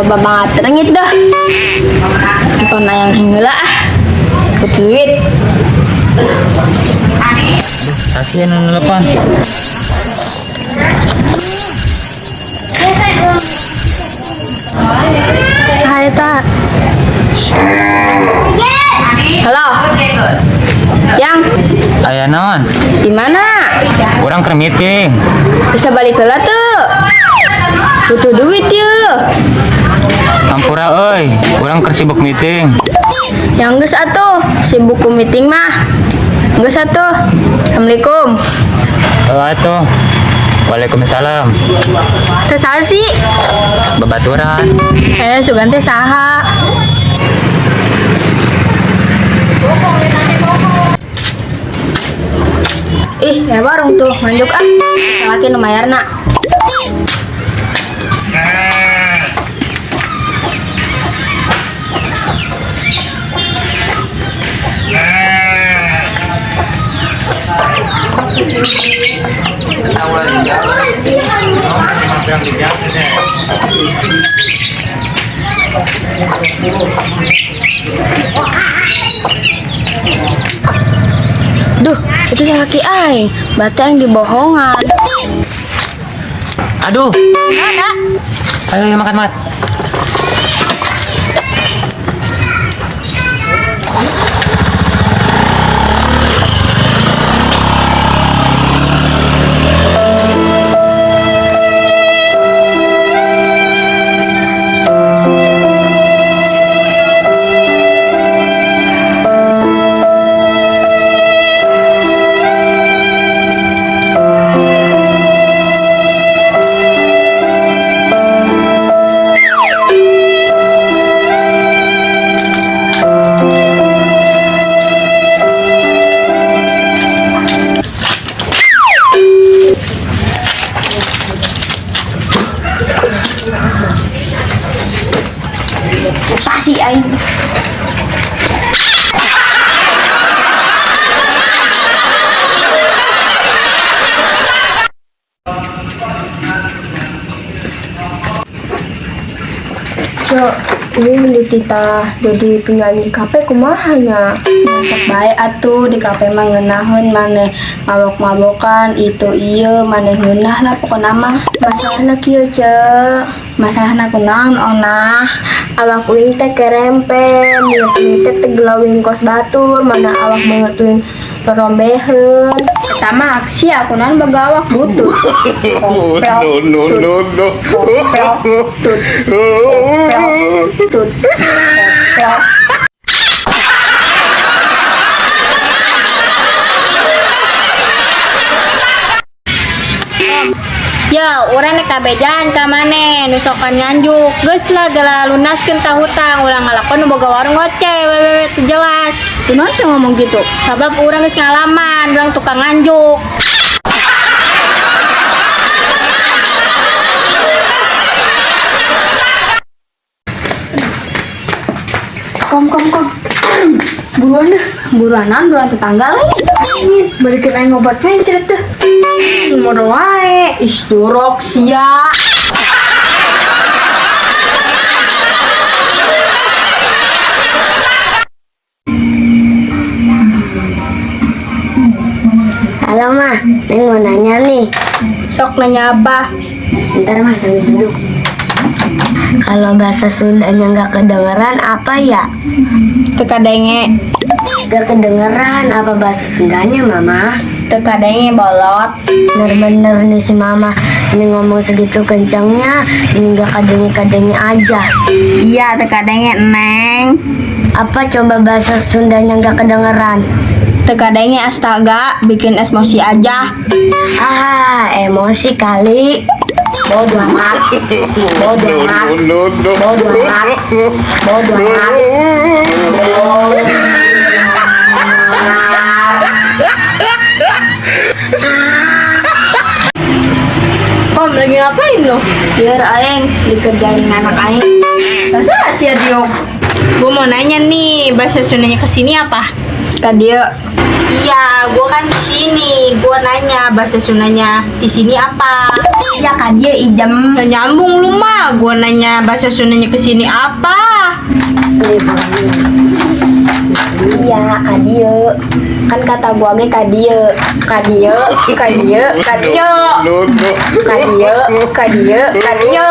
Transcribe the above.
Loba banget rengit dah. Bukan ayang heula ah. Butuh duit. Kasihan nu telepon. Saha eta? Halo. Yang Aya naon? di mana? Urang keur meeting. Bisa balik heula teu? Butuh duit yeuh. Hampura euy, urang keur sibuk meeting. Yang geus atuh, sibuk ku meeting mah. Geus atuh. Assalamualaikum. Oh atuh. Waalaikumsalam. Teh saha sih? Babaturan. Eh, sugan teh saha? Ih, ya warung tuh, manjuk ah. Salaki nu mayarna. Duh, itu salaki aing. Berarti aing dibohongan. Aduh, Ada. ayo, ayo makan makan. Pasti aing. Cok, ini dititah jadi penyanyi kafe kumaha nya? Sok bae atuh di kafe mah ngeunaheun maneh mabok-mabokan itu ieu maneh ngeunah lah pokona mah. Masalahna kieu, Cek. Masalahna kunaon onah? Awak uing teh kerempe, niat uing teh teu glowing kos batur, mana awak beungeut uing rorombeheun. Eta mah aksi aku naon boga awak butut. No, no, no, no. Koprok, tut, koprok, tut, koprok. Ya, urang nek kabejan ka maneh nu sokan nganjuk. Geus lah geura lunaskeun ta hutang, ulah ngalakon nu boga warung ngoceh wewewe teu jelas. Kunaon sih ngomong gitu? Sabab urang geus ngalaman, urang tukang nganjuk. Kom, kom, kom. Buruan dah. Buruanan, buruan tetangga lagi. Balikin aing obat mencret dah. Modal wae. Ih, durok sia. Halo Ma, Neng mau nanya nih. Sok nanya apa? Ntar Mas sambil duduk. Kalau bahasa Sundanya nggak kedengeran apa ya? Teu kadenge. Nggak kedengeran apa bahasa Sundanya Mama? Teu kadenge bolot. Bener-bener nih si Mama ini ngomong segitu kencangnya, ini nggak kadenge-kadenge aja. Iya, teu kadenge Neng. Apa coba bahasa Sundanya nggak kedengeran? Teu kadenge astaga, bikin emosi aja. Ah, emosi kali. Bodoh amat. Bodoh amat. No, no, no. Bodoh amat. Bodoh amat. Kom, lagi ngapain lo? Biar aing dikerjain anak aing. Masa sih Diok? Gue mau nanya nih, bahasa Sundanya kesini apa? Ka dieu. Iya, gua kan di sini. Gua nanya bahasa Sundanya di sini apa? Iya, ka dieu ijem. Nggak nyambung lu mah. Gua nanya bahasa Sundanya ke sini apa? Iya, ka dieu. Kan kata gua ge ka dieu. Ka dieu, ka dieu, ka dieu. No, no. Ka dieu, ka dieu, ka dieu.